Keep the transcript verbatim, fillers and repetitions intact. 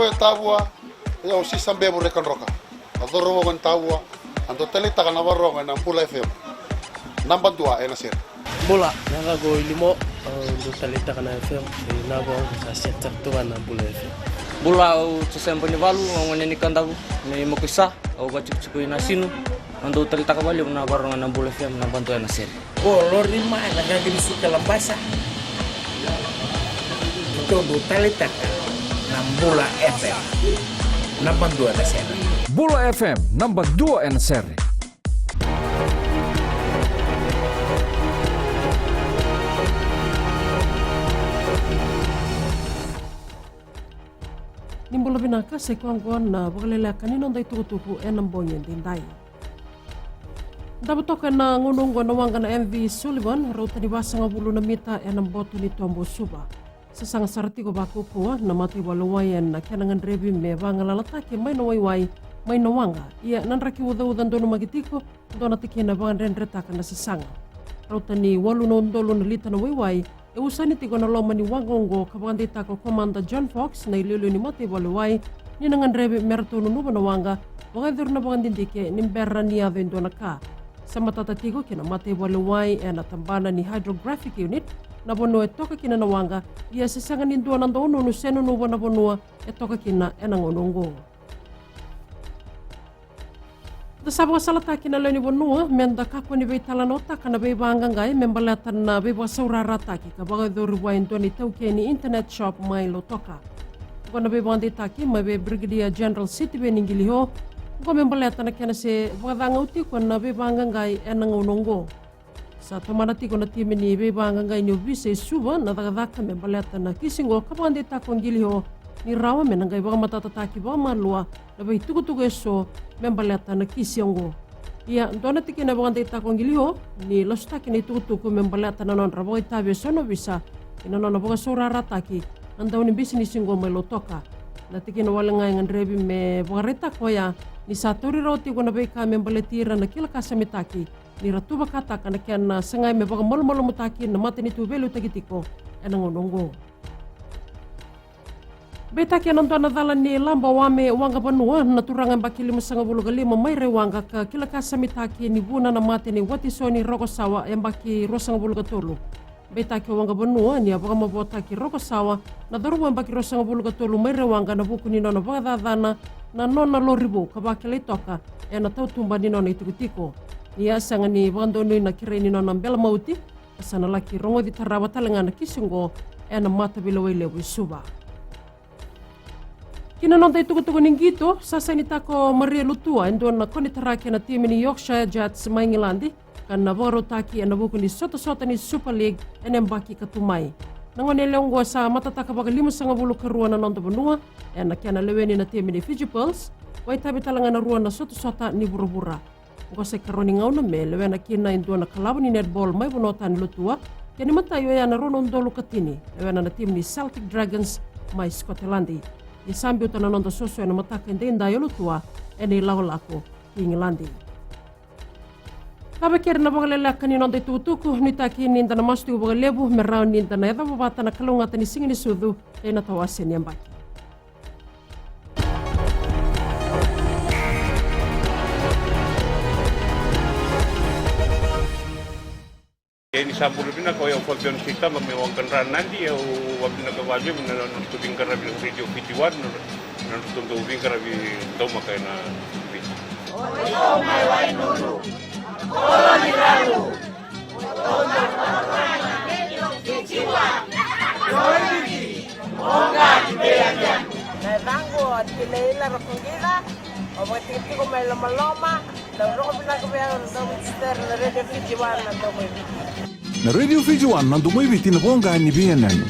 E Tavua, e au Sisa Bevu Rekadroka. A coro voko ni Tavua, a dau taleitaka na varogo ena Bula F M. Naba dua ena sere. Bula, na yacaqu o Ilimo, au dau taleitaka na F M, e na vau sa set sara tu ga na Bula F M. Bula, au Joseba ni Valu, au gone ni Kadavu, me Makuisa, au vatikotiko i Nasinu, au dau taleitaka valevu na varogo ena Bula F M, naba dua ena sere. Ko Lori mai na gagi ni suka Labasa. Tou dau taleitaka na Bula F M. Naba dua na sere. Bula F M, naba dua ena sere. Ni bula vinaka, sa i koya oqo na vakaleleka ni noda itukutuku ena bogi edaidai. Davo toka ena gauna oqo na waqa na M V Sullivan, rauta ni vasagavulu na mita ena boto ni tobo Suva. Sasaga sara tiko vakaukauwa na mataivakalewai ena kena gadrevi me vagalalataki mai na waiwai mai na waqa. Ia na draki ucauca donumaki tiko, dua na tikina e vakadredretaka na sasaga. Rauta ni walu na udolu na lita na waiwai e usani tiko na loma ni waqa oqo, ka vakadeitaka o Komada John Fox na iliuliu ni mataivakalewai ni na gadrevi me ratou nunuva na waqa, vakayacori na vakadidike ni bera ni yaco e dua na ka. Sa matata tiko ki na mataivakalewai ena tabana ni Hydrographic Unit na vanua e toka kina na waqa, ia se sega ni dua na daununu se nunuva na vanua e toka kina ena gauna oqo. Da sa vakasalataki na lewe ni vanua me da kakua ni veitalanoataka na veivaqaqai me baleta na veivakasaurarataki ka vakayacori vua e dua na itaukei ni internet shop mai Lautoka. Oqo na veivakadeitaki mai vei Brigadier General Sitiveni Qiliho, oqo me baleta na kena se vakacagau tiko na veivaqaqai ena gauna oqo. Sa tomana tiko na timi ni veivaqaqai ni ovisa e Suva na cakacaka me baleta na kisi oqo, ka vakadeitaka o Qiliho ni rawa me na qai vakamatatataki vakamalua na veitukutuku e so me baleta na kisi oqo. Ia dua na tikina e vakadeitaka o Qiliho ni lasutaki na itukutuku me baleta na nodra vakaitavi e so na ovisa ki na nona vakasaurarataki na dau ni bisinisi oqo mai Lautoka. Na tikina wale ga e gadrevi me vakaraitaka oya ni sa tauri rawa tiko na veika me baleti ira na kila ka samitaki ni ra tu vakataka na kena sagai me vakamalumalumutaki na matanitu veiliutaki tiko ena gauna oqo. Beitaki ena dua na cala ni laba wame waqa vanua na turaga yabaki limasagavulu ka lima mai Raiwaqa ka kila ka samitaki ni vuna na mate ni wati so ni Rokosawa yabaki ruasagavulu ka tolu. Beitaki o waqa vanua ni a vakamavoataki Rokosawa na cauravou yabaki ruasagavulu ka tolu mai Raiwaqa ena vuku ni nona vakacacana na nona lori vou ka vakilai toka ena tautuba ni nona itikotiko. Ia a sega ni vakadonui na kerei ni nona bela mauti, ka sa na laki rogoci tarava tale ga na kisi oqo ena mataveilewai levu e Suva. Ki na noda itukutuku ni qito, sa sainitaka o Maria Lutua e dua na konitaraki ena timi ni Yorkshire Jets mai Igiladi, ka na vakarautaki ena vuku ni sotasota ni Super League ena yabaki ka tu mai. Na gone yalewa oqo sa matataka vakalimasagavulu ka rua na noda vanua ena kena leweni na timi ni Fiji Pearls, vakaitavi tale ga na rua na sotasota ni vuravura. Oqo sa ikarua ni gauna me lewena kina e dua na kalavo ni netball mai vanua tani Lutua, kei na imatai oya na rua na udolu ka tini, lewena na timi ni Celtic Dragons mai Scotland. Ia sa biuta na noda soso ena mataka edaidai o Lutua ena ilakolako ki Igiladi. Ka vei keri na vakaleleka ni noda itukutuku, nuitaki ni da na masu tiko vakalevu me rawa ni da na yacova vata na kalougata ni Siga ni Sucu kei na tawase ni yabaki. Ia ni sa bula vinaka, o yau Fabian Seitama mai Waqadra, Nadi. Au vakavinavinaka vakalevu na nodatou veiqaravi na Radio Fiji One, na nodatou dau veiqaravi daumaka ena Viti. Na yacaqu o Tilaila Rakuqica, au vakatikotiko mai Lomaloma. Dau rogo vinaka vei au na Domo i Titere, na Radio Fiji One, na Domo i Viti. Na Radio Fiji One, na Domo i Viti, na voqa ni veiyanuyanu.